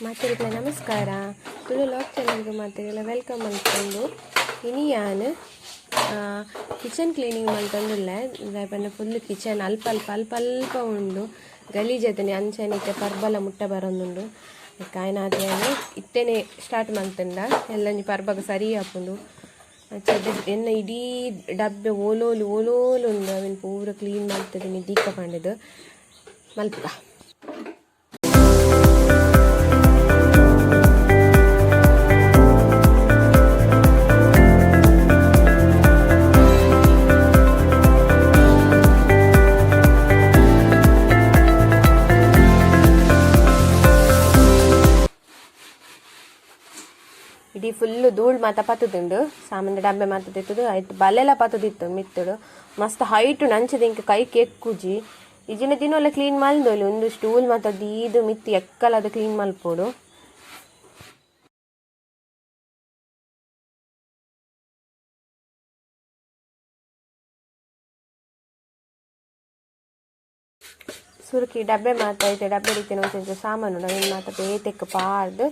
ಮಾತೆರಿಗ್ಲ ನಮಸ್ಕಾರ. ತುಳು ಲಾಗ್ ಚಾನಲ್ಗೆ ಮಾತೆರಿಗ್ಲ welcome ಮಲ್ತೊಂದು ಇನಿ ಯಾನ್ ಕಿಚನ್ ಕ್ಲೀನಿಂಗ್ ಮಲ್ತೊಂದುಲ್ಲೆ. ದಾಯೆ ಪಂಡ ಫುಲ್ ಕಿಚನ್ ಅಲ್ಪ ಅಲ್ಪ ಅಲ್ಪ ಅಲ್ಪ ಉಂಡು, ಗಲೀಜತನೆ ಅಂಚನೆ ಇತ್ತೆ ಪರ್ಬಲ ಮುಟ್ಟ ಬರೊಂದುಂಡು. ಕಾಯ್ನಾದ ಯಾನ್ ಇತ್ತೆನೆ ಸ್ಟಾರ್ಟ್ ಮಲ್ತುಂಡ ಎಲ್ಲೊಂಜಿ ಪರ್ಬಗ್ ಸರಿ ಆಪುಂಡು. ಅಂಚ ಎನ್ನ ಇಡೀ ಡಬ್ಬೆ ಓಲೋಲು ಓಲೋಲು ಉಂಡು, ಅವೆನ್ ಪೂರ ಕ್ಲೀನ್ ಮಲ್ತುದು ದೀಕ ಪಂಡುದು ಮಲ್ಪುಗ. ಇಡೀ ಫುಲ್ಲು ಧೂಳು ಮಾತ ಪತ್ತುದುಂಡು, ಸಾಮಾನ್ಯ ಡಬ್ಬೆ ಮಾತ ತಿತ್ತುದು ಐಟ್ ಬಲ್ಲೆಲ ಪತ್ತುದಿತ್ತು ಮಿತ್ತುಡು ಮಸ್ತ್ ಹೈಟ್ ಉಂಡು. ಅಂಚದ ಇಂಕ್ ಕೈ ಕೆಕ್ಕುಜಿ. ಇಜಿನ ದಿನೊಲ ಕ್ಲೀನ್ ಮಲ್ದೊಲಿ, ಉಂದು ಸ್ಟೂಲ್ ಮಾತ ದೀದ್ ಮಿತ್ತ್ ಎಕ್ಕಲದ ಕ್ಲೀನ್ ಮಲ್ಪೊಡು. ಸುರುಕಿ ಡಬ್ಬೆ ಮಾತ ಐತೆ ಡಬ್ಬೆ ರೀತಿನ ಒಂಚೊಂಚು ಸಾಮಾನು ಉಂಡು, ಅವೆನ್ ಮಾತ ಬೇತೆಕ್ ಪಾಡ್ದ್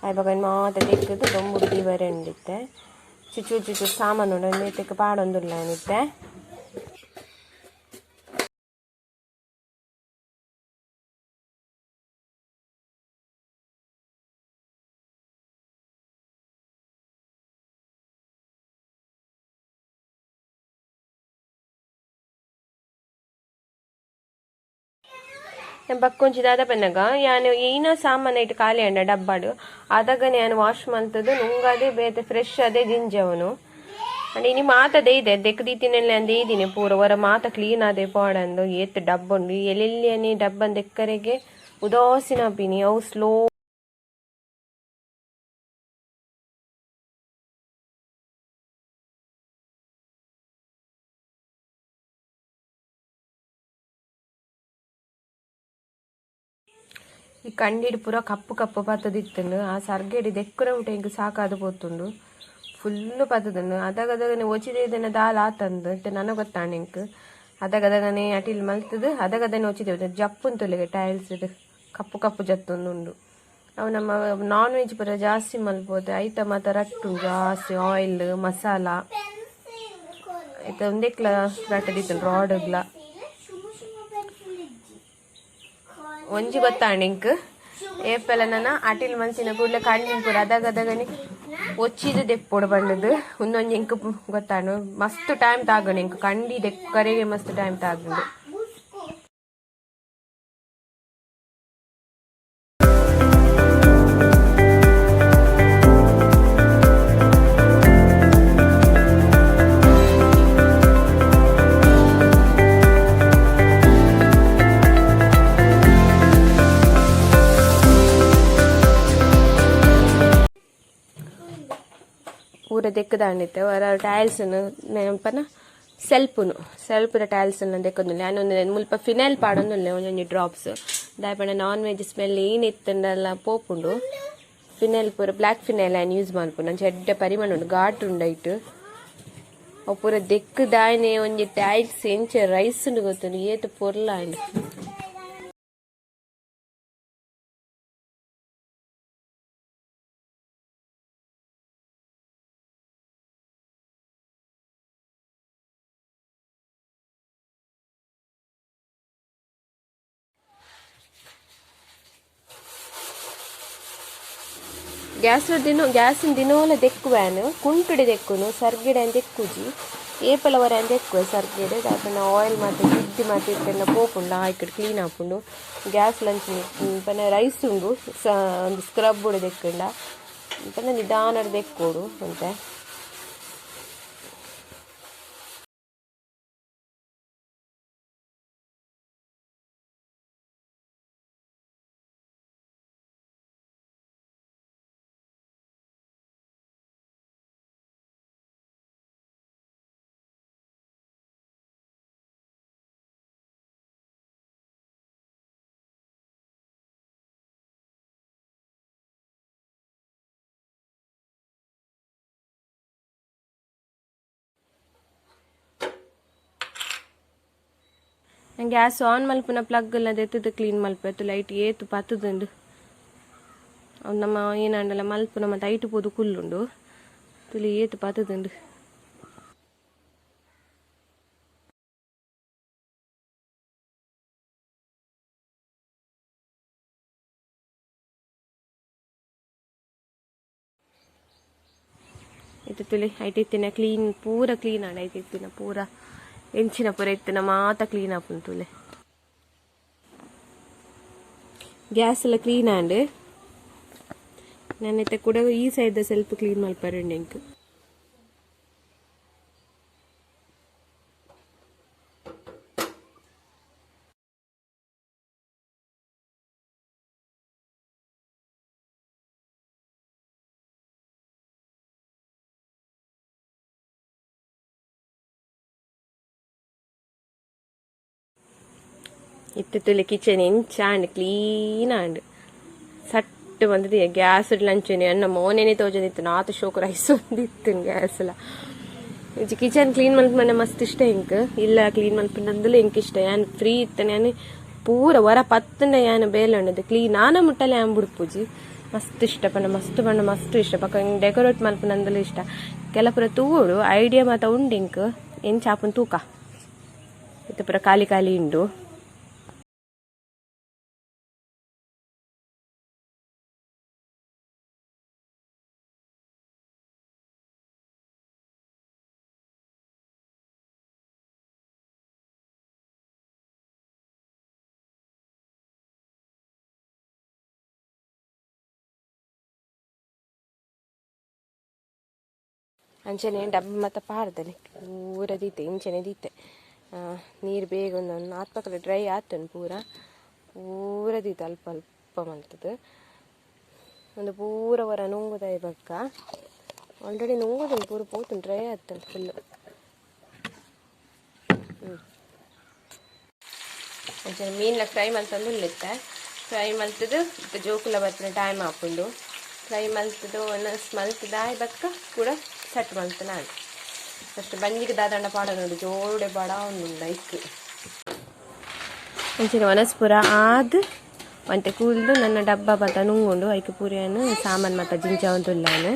ಐಬೊಕ ಐನ್ ಮಾತ ದೆಕ್ಕುದು ದೊಂಬುಡು ದೀವರೆ ಉಂಡಿತ್ತೆ. ಚುಚು ಚುಚು ಸಾಮಾನು ಉಂಡು, ಐನ್ ಬೇತೆಕ್ ಪಾಡೊಂದುಲ್ಲ ಇತ್ತೆ. ಬಕ್ಕೊಂಜಿ ದಾದ ಪನ್ನಗ ಯಾನ್ ಏನ ಸಾಮಾನು ಐಟ್ ಖಾಲಿ ಅಂಡ ಡಬ್ಬಾಡು ಅದಗನೆ ಯಾನ್ ವಾಶ್ ಮಲ್ತದು ನುಂಗದೆ ಬೇತೆ ಫ್ರೆಶ್ ಅದೇ ಜಿಂಜವನು. ಅಂಡ್ ಇನಿ ಮಾತ ದೇಯ್ದೆ ದೆಕ್ ದೀತಿನೆಲ್ಲ ದೇಯ್ದಿನಿ ಪೂರ ಹೊರ ಮಾತ ಕ್ಲೀನ್ ಆದೆ ಪಾಡಂದು. ಏತ್ ಡಬ್ಬ ಉಂಡು ಎಲ್ಲೆಲ್ಲಿ ಡಬ್ಬನ್ ದೆಕ್ಕರೆಗೆ ಉದಾಸೀನ ಆಪಿನಿ ಅವು ಸ್ಲೋ. ಈ ಕಂಡಿಡ್ ಪೂರ ಕಪ್ಪು ಕಪ್ಪು ಪತ್ತದಿತ್ತುಂಡು, ಆ ಸರ್ಗೆಡಿ ದೆಕ್ಕುನ ಮುಟ ಎಂಕ್ ಸಾಕಾದ್ ಪೋತುಂಡು. ಫುಲ್ಲು ಪತ್ತದುಂಡು. ಅದಗದಗನೆ ಒಚಿದೇದನ ದಾಲ ಆತಂದು ಇತ್ತೆ ನನ ಗೊತ್ತಾಂಡ್ ಎಂಕ್. ಅದಗದಗನೆ ಅಟಿಲ್ ಮಲ್ತುದು ಅದಗದನೆ ಒಚಿದೆ ಜಪ್ಪುಂತುಲೆಗೆ ಟೈಲ್ಸ್ ಕಪ್ಪು ಕಪ್ಪು ಜತ್ತೊಂದುಂಡು. ಅವು ನಮ್ಮ ನಾನ್ ವೆಜ್ ಪೂರ ಜಾಸ್ತಿ ಮಲ್ಪೋತೆ, ಐತ ಮಾತ ರಟ್ಟುಂಡು ಜಾಸ್ತಿ ಆಯಿಲ್ ಮಸಾಲ ಐತ ಉಂದೆಕ್ಲ ರಟ್ಟದಿತ್ತುಂಡು ರಾಡ್ಗ್ಲ. ಒಂಜಿ ಗೊತ್ತಾಂಡ್ ಎಂಕ್ ಏಪೆಲ ನನ ಅಟಿಲ್ ಮಲ್ತಿನ ಕೂಡ್ಲೆ ಕಣ್ಣಿನ ಪೂರ ಅದಗದಗನೆ ಒಚ್ಚಿದ್ ದೆಪ್ಪೊಡು ಪಂಡುದು ಉಂದೊಂಜಿ ಎಂಕ್ ಗೊತ್ತಾಂಡ್. ಮಸ್ತ್ ಟೈಮ್ ತಾಗುಂಡು ಎಂಕ್ ಕಂಡಿ ದೆಕ್ಕರೆಗೆ ಮಸ್ತ್ ಟೈಮ್ ತಾಗುಂಡು. ಪೂರ ದೆಕ್ಕುದಾಂಡಿತ್ತೆ ಒರ ಟೈಲ್ಸ್ ಪನ ಸೆಲ್ಪುನು ಸೆಲ್ಪುದ ಟೈಲ್ಸ್ ದೆಕ್ಕೊಂದುಲ್ಲೆ. ಯಾನ್ ಒಂಜಿ ಮುಲ್ಪ ಫಿನೈಲ್ ಪಾಡೊಂದುಲ್ಲೆ ಒಂಜೊಂಜಿ ಡ್ರಾಪ್ಸ್. ದಾಯೆ ಪಂಡ ನಾನ್ ವೆಜ್ ಸ್ಮೆಲ್ ಏನ್ ಇತ್ತುಂಡಲ ಪೋಪುಂಡು. ಫಿನೈಲ್ ಪೂರ ಬ್ಲ್ಯಾಕ್ ಫಿನೈಲ್ ಆಯ್ನ್ ಯೂಸ್ ಮಲ್ಪುನು. ಅಂಚ ಎಡ್ಡೆ ಪರಿಮಳ ಉಂಡು, ಘಾಟ್ ಉಂಡು ಐಟ್. ಅವು ಪೂರ ದೆಕ್ಕುದಾಯನೆ ಒಂಜಿ ಟೈಲ್ಸ್ ಎಂಚ ರೈಸ್ ಉಂಡು ಗೊತ್ತುಂಡು, ಏತ್ ಪೊರ್ಲಾಂಡ್. ಗ್ಯಾಸ್ ದಿನ ಗ್ಯಾಸ್ ದಿನೋಲ ದೆಕ್ಕುವೇನು, ಕುಂಟುಡೆ ದೆಕ್ಕುನು, ಸರ್ಗಿಡೆ ದೆಕ್ಕುಜಿ. ಏಪಲ ಒರ ದೆಕ್ಕುವೆ ಸರ್ಗಿಡೆ. ದಾಯೆ ಆಯಿಲ್ ಮಾತ ಜಿಡ್ಡು ಮಾತ ಇತ್ತೆಂಡ ಪೋಪುಂಡು, ಆಯ್ಕಡ್ ಕ್ಲೀನ್ ಆಪುಂಡು. ಗ್ಯಾಸ್ ಲಂಚ್ ಪಂಡ ರೈಸ್ ಉಂಡು ಒಂದು ಸ್ಕ್ರಬ್ ದೆಕ್ಕುಂಡ ಪಂಡ ನಿಧಾನ ದೆಕ್ಕೋಡು ಅಂತೆ. ಗ್ಯಾಸ್ ಆನ್ ಮಲ್ಪುನ ಪ್ಲಗ್ ಎಲ್ಲ ದೆತ್ತುದು ಕ್ಲೀನ್ ಮಲ್ಪೆತ್ತು. ಲೈಟ್ ಏತ್ ಪತ್ತುದುಂಡು. ಅವು ನಮ್ಮ ಏನಾಂಡಲ ಮಲ್ಪುನ ಮತ್ತು ಐಟು ಪೋದು ಕುಲ್ಲುಂಡು. ತುಲಿ ಏತು ಪತದುಂಡು. ಇತ್ತು ತುಲಿ ಐಟ್ ಇತ್ತಿನ ಕ್ಲೀನ್ ಪೂರ ಕ್ಲೀನ್ ಆಂಡ್. ಐಟ್ ಇತ್ತಿನ ಪೂರ ಎಂಚಿನ ಪೂರ ಇತ್ತಿನ ಮಾತ ಕ್ಲೀನ್ ಆಪುಂಡು ತುಲೆ. ಗ್ಯಾಸ್ ಎಲ್ಲ ಕ್ಲೀನ್ ಆಂಡ್. ನಾನು ಇತ್ತೆ ಕೂಡ ಈ ಸೈಡ್ ಸೆಲ್ಫ್ ಕ್ಲೀನ್ ಮಲ್ಪರುಂಡು ಎಂಕ್. ಇತ್ತು ತುಲೆ ಕಿಚನ್ ಎಂಚಾಂಡ್ ಕ್ಲೀನ್ ಆಂಡ್. ಸಟ್ ಬಂದದ ಗ್ಯಾಸ್ ಲಂಚನೆ ಅನ್ನ ಮೋನೆನೆ ತೋಜೊಂದಿತ್ತು. ನಾತ ಶೋಕು ರೈಸ್ ಒಂದಿತ್ತು ಗ್ಯಾಸ್ ಎಲ್ಲ. ಕಿಚನ್ ಕ್ಲೀನ್ ಮಲ್ಪುನ ಮಸ್ತ್ ಇಷ್ಟ ಎಂಕ್. ಇಲ್ಲ ಕ್ಲೀನ್ ಮಲ್ಪುನಂದಲ ಎಂಕ್ ಇಷ್ಟ. ಯಾನ್ ಫ್ರೀ ಇತ್ತನೆ ಯಾನ್ ಪೂರ ವರ ಪತ್ತಂಡ ಯಾನ್ ಬೇಲೆ ಉಂಡದು ಕ್ಲೀನ್ ಆನ ಮುಟ್ಟಲೆ ಯಾನ್ ಬುಡ್ಪುಜಿ. ಮಸ್ತ್ ಇಷ್ಟ ಪಂಡ ಮಸ್ತ್ ಪಂಡ ಮಸ್ತ್ ಇಷ್ಟ. ಪಕ್ಕ ಡೆಕೋರೇಟ್ ಮಲ್ಪುನಂದಲ ಇಷ್ಟ. ಕೆಲ ಪೂರ ತೂವೊಡು ಐಡಿಯಾ ಮಾತ ಉಂಡು ಎಂಕ್. ಎಂಚ ಆಪುಂಡು ತೂಕ. ಇತ್ತೆ ಪೂರ ಖಾಲಿ ಖಾಲಿ ಉಂಡು. ಅಂಚನೆ ಡಬ್ಬ ಮತ್ತು ಪಾಡ್ದನೆ ಪೂರ ದೀತೆ ಇಂಚನೆ ದೀತೆ. ನೀರು ಬೇಗ ಒಂದು ನಾಲ್ಕು ಡ್ರೈ ಆತನು ಪೂರ ಪೂರ ದೀತೆ ಅಲ್ಪ ಅಲ್ಪ ಮಲ್ತದ. ಒಂದು ಪೂರ ವರ ನುಂಗುದಾಯಿ ಬಕ್ಕ ಆಲ್ರೆಡಿ ನುಂಗುದುಂಡು ಪೂರ ಪೋತುಂಡು ಡ್ರೈ ಆತುಂಡು ಫುಲ್. ಅಂಚನೆ ಮೀನ್ಲ ಫ್ರೈ ಮಲ್ತೊಂದು ಉಲ್ಲೆತ್ತೆ. ಫ್ರೈ ಮಲ್ತದು ಇತ್ತೆ ಜೋಕುಲ ಬರ್ಪಿನ ಟೈಮ್ ಆಪುಂಡು. ಫ್ರೈ ಮಲ್ತದು ಒನಸ್ ಮಲ್ತದಾಯ್ ಬಕ್ಕ ಕೂಡ ಸೆಟ್ ಮಲ್ತು ನಾನು. ಫಸ್ಟ್ ಬಂಜಿಗೆ ದಾದಂಡ ಪಾಡೋದು ಜೋಡೆ ಬಾಡ ಒಂದು ಐಕ್. ಅಂಚನೆ ಒನಸ್ ಪೂರ ಆದ್ ಒಂತೆ ಕೂಲ್ದು ನನ್ನ ಡಬ್ಬ ಬತ್ತ ನುಂಗುಂಡು. ಐಕ್ ಪೂರಿಯನ್ನು ಸಾಮಾನು ಮಾತ ಜಿಂಜಾವೊಂದುಲ್ಲಾನು.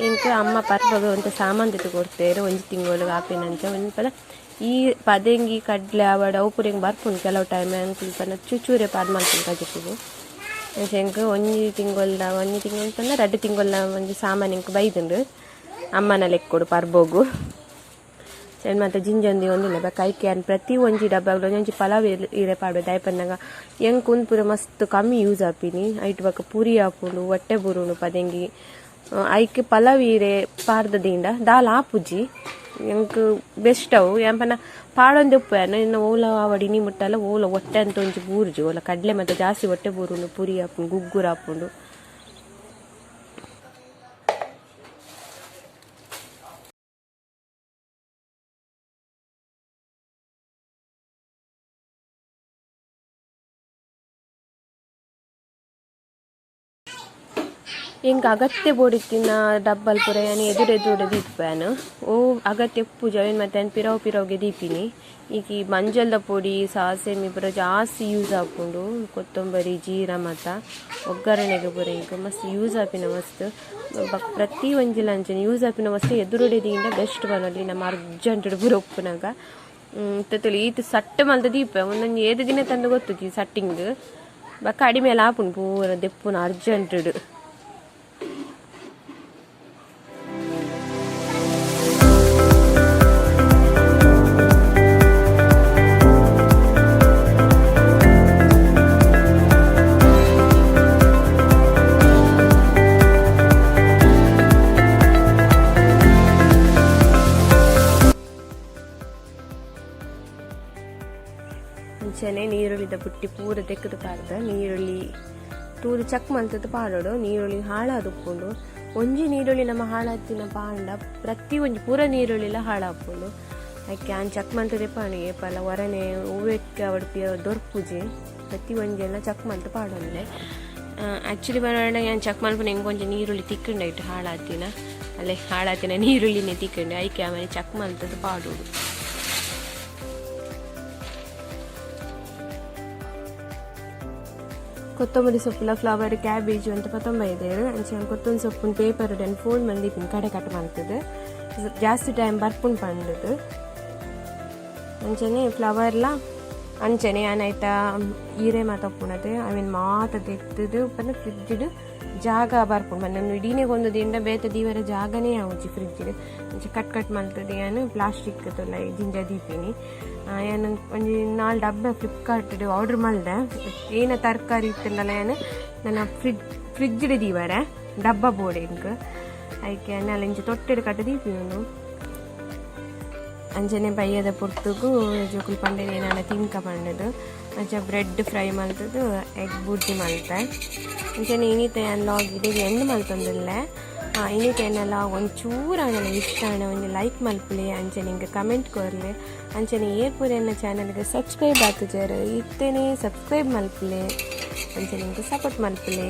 ಇಂಕ್ ಅಮ್ಮ ಪರ್ಬಗ್ ಒಂತೆ ಸಾಮಾನು ತೆತ್ತು ಕೊಡ್ತೇರು ಒಂಜಿ ತಿಂಗಳು ಆಪಿನಂಚ. ಒಂಜಿ ಪದ ಈ ಪದೆಂಗಿ ಕಡ್ಲೆ ಆವಡ್ ಅವು ಪೂರ ಎಂಕ್ ಬರ್ಪುಂಡು ಕೆಲವು ಟೈಮ್. ಅಂಕುಲು ಪಂಡ ಚೂಚೂರೆ ಪಾಡ್ ಮಲ್ಪುಂಡು ಕಜಿಪುಗು. ಅಂಚ ಎಂಕ್ ಒಂಜಿ ತಿಂಗೊಲ್ದ ಒಂಜಿ ತಿಂಗೊಲ್ ಪಂಡ ರಡ್ಡ್ ತಿಂಗೊಲ್ದ ಒಂಜಿ ಸಾಮಾನು ಎಂಕ್ ಬೈದುಂಡು ಅಮ್ಮನ ಲೆಕ್ಕೊಡು ಪರ್ಬೊಗು. ಸೆನ್ ಮಾತ ಜಿಂಜೊಂದಿ ಒಂದುಲ್ಲ ಬೊಕ್ಕ ಐಕ್ ಯಾನ್ ಪ್ರತಿ ಒಂಜಿ ಡಬ್ಬಗ್ ಒಂಜೊಂಜಿ ಪಲಾವ್ ಇರೆ ಪಾಡ್ವೆ. ದಾಯೆ ಪನ್ನಗ ಎಂಕ್ ಉಂದು ಪೂರ ಮಸ್ತ್ ಕಮ್ಮಿ ಯೂಸ್ ಆಪಿನಿ. ಐಟ್ ಬೊಕ್ಕ ಪುರಿ ಆಪುಂಡು ಒಟ್ಟೆ ಬೂರುಂಡು ಪದೆಂಗಿ. ಐಕ್ ಪಲಾವ್ ಇರೆ ಪಾಡ್ದ ದೀಂಡ ದಾಲ ಆಪುಜಿ. ಎಂಕ್ ಬೆಸ್ಟ್ ಅವು. ಯಾನ್ ಪಂಡ ಪಾಡೊಂದು ಉಪ್ಪು ಯಾನ್ ಇನ್ನು ಓಲ ಆವಡ್ ಇನಿ ಮುಟ್ಟಲ ಓಲ ಒಟ್ಟೆ ಅಂತ ಒಂಜಿ ಬೂರ್ಜಿ. ಓಲ ಕಡ್ಲೆ ಮಾತ ಜಾಸ್ತಿ ಒಟ್ಟೆ ಬೂರುಂಡು ಪುರಿ ಆಪುಂಡು ಗುಗ್ಗುರು ಆಪುಂಡು. ಎಂಕ್ ಅಗತ್ಯ ಬೋಡಿತ್ತಿನ ಡಬ್ಬಲ್ ಪೂರ ಯಾನ್ ಎದುರು ಎದುರುಡೆ ದೀಪುವೆ. ಓ ಅಗತ್ಯ ಉಪ್ಪುಜಿ ಅವೆನ್ ಮತ್ತೆ ಯಾನ್ ಪಿರವು ಪಿರವುಗೆ ದೀಪಿನಿ. ಈಗ ಈ ಮಂಜಲ್ದ ಪೊಡಿ ಸಾಸೆಮಿ ಪೂರ ಜಾಸ್ತಿ ಯೂಸ್ ಆಪುಂಡು. ಕೊತ್ತಂಬರಿ ಜೀರಾ ಮಾತ ಒಗ್ಗರಣೆಗೆ ಪೂರ ಎಂಕ್ ಮಸ್ತ್ ಯೂಸ್ ಆಪಿನ ಮಸ್ತ್. ಪ್ರತಿ ಒಂಜಿಲ ಅಂಚನೆ ಯೂಸ್ ಆಪಿನ ಮಸ್ತ್ ಎದುರುಡೆ ದೀಂಡ ಬೆಸ್ಟ್ ಪನೊಲಿ ನಮ್ಮ ಅರ್ಜೆಂಟ್ ಪೂರ ಉಪ್ಪುನಗ. ಇತ್ತೆ ಈತ್ ಸಟ್ಟ್ ಮಲ್ತ್ ದೀಪೆ ಒಂದೊಂಜಿ ಏತ್ ದಿನ ತಂದು ಗೊತ್ತುಜಿ ಸಟ್ಟಿಂಗ್. ಬೊಕ್ಕ ಅಡಿಮೇಲೆ ಆಪುಂಡು ಪೂರ ದೆಪ್ಪುನ ಅರ್ಜೆಂಟ್. ಅಂಚನೆ ನೀರುಳ್ಳಿದ ಬುಟ್ಟಿ ಪೂರ ದೆಕ್ಕುದು ಪಾಡ್ದ. ನೀರುಳ್ಳಿ ತೂದು ಚಕ್ ಮಲ್ತದ್ದು ಪಾಡೋಡು. ನೀರುಳ್ಳಿ ಹಾಳಾದ್ ಉಪ್ಪುಂಡು. ಒಂಜಿ ನೀರುಳ್ಳಿ ನಮ್ಮ ಹಾಳಾತಿನ ಪಾಂಡ ಪ್ರತಿ ಒಂಜಿ ಪೂರ ನೀರುಳ್ಳಿಲ ಹಾಳಾಪುಂಡು. ಐಕ್ ಯಾನ್ ಚಕ್ ಮಲ್ತದೆ ಪಾಡು ಏಪಲ ಒರನೆ ಒವ್ವೆಕ್ಕೆ ಅವಡ್ ದೊರ್ಪುಜಿ. ಪ್ರತಿ ಒಂಜೆಲ್ಲ ಚಕ್ ಮಲ್ತ್ ಪಾಡೊಂದೆ. ಆ್ಯಕ್ಚುಲಿ ಬರೋಣ ಯಾನ್ ಚಕ್ ಮಲ್ಪುನ ಎಂಕ್ ಒಂಜಿ ನೀರುಳ್ಳಿ ತಿಕ್ಕುಂಡು ಐಟ್ ಹಾಳಾತಿನ. ಅಲ್ಲೇ ಹಾಳಾತಿನ ನೀರುಳ್ಳಿನೇ ತಿಕ್ಕುಂಡು. ಐಕೆ ಆಮೇಲೆ ಚಕ್ ಮಲ್ತದ್ದು ಪಾಡೋಡು. ಕೊತ್ತಂಬರಿ ಸೊಪ್ಪುಲ ಫ್ಲವರ್ ಕ್ಯಾಬೇಜ್ ಅಂತ ಪತ್ತೊಂಬೈದೆರ್. ಅಂಚ ಕೊತ್ತಂಬರಿ ಸೊಪ್ಪುನ್ ಪೇಪರ್ ಡ್ ಫೋಲ್ಡ್ ಮಂದಿಪ್ಪುನ ಕಡೆ ಕಟ್ ಮಲ್ತುದು ಜಾಸ್ತಿ ಟೈಮ್ ಬರ್ಪುಂಡು ಪಂಡುದು. ಅಂಚನೆ ಫ್ಲವರ್ಲ ಅಂಚನೆ ಯಾನ್ ಐತ ಈರೆ ಮಾತ ಉಪ್ಪುನತೆ ಅವೆನ್ ಮಾತ ದೆತ್ತುದು ಪಂಡ ಫ್ರಿಡ್ಜ್ ಡ್ ಜಾಗ ಬರ್ಪುಂಡು. ಪಂಡ ಇಡೀನೆ ಕೊಂದು ದೀಂಡ ಬೇತೆ ದೀವರೆ ಜಾಗನೇ ಆವುಜಿ ಫ್ರಿಡ್ಜ್ ಡ್. ಅಂಚ ಕಟ್ ಕಟ್ ಮಲ್ತುದು ಯಾನ್ ಪ್ಲಾಸ್ಟಿಕ್ ತುಲೈ ಜಿಂಜ ದೀಪಿನಿ. ಯಾನ್ ಒಂಜಿ ನಾಲ್ ಡಬ್ಬೆ ಫ್ಲಿಪ್ಕಾರ್ಟ್ ಡ್ ಆರ್ಡರ್ ಮಲ್ದೆ. ಏನ ತರಕಾರಿ ಇತ್ತುಂಡಲ ಯಾನ್ ನನ ಫ್ರಿಡ್ಜ್ ಫ್ರಿಡ್ಜ್ ಡ್ ದೀವರೆ ಡಬ್ಬ ಬೋಡು ಎಂಕ್. ಐಕೆ ಯಾನ್ ಇಂಚ ತೊಟ್ಟೆಡ್ ಕಟ್ ದೀಪಿನಿ. ಅಂಚನೆ ಬಯ್ಯದ ಪೊರ್ತುಗು ಜೋಕುಲು ಪಂಡೆರ್ ಏನಾಂಡ ತಿನ್ಕ ಪಂಡುದು. ಅಂಚ ಬ್ರೆಡ್ ಫ್ರೈ ಮಲ್ತುದು ಎಗ್ ಬುರ್ಜಿ ಮಲ್ತೆ. ಅಂಚನೆ ಇನಿತ ಯಾನ್ ವ್ಲಾಗ್ ಇಡೆಗ್ ಎಂಡ್ ಮಲ್ತೊಂದುಲ್ಲೆ. ಇನಿತ ಎನ್ನ ವ್ಲಾಗ್ ಒಂಚೂರು ಆಂಡಲ ಇಷ್ಟ ಆಂಡ ಒಂಜಿ ಲೈಕ್ ಮಲ್ಪುಲೆ. ಅಂಚನೆ ಎಂಕ್ ಕಮೆಂಟ್ ಕೊರ್ಲೆ. ಅಂಚನೆ ಏರ್ ಪೂರ ಎನ್ನ ಚಾನಲ್ಗೆ ಸಬ್ಸ್ಕ್ರೈಬ್ ಆತುಜರ್, ಇತ್ತೆನೆ ಸಬ್ಸ್ಕ್ರೈಬ್ ಮಲ್ಪುಲೆ. ಅಂಚನೆ ಎಂಕ್ ಸಪೋರ್ಟ್ ಮಲ್ಪುಲೆ.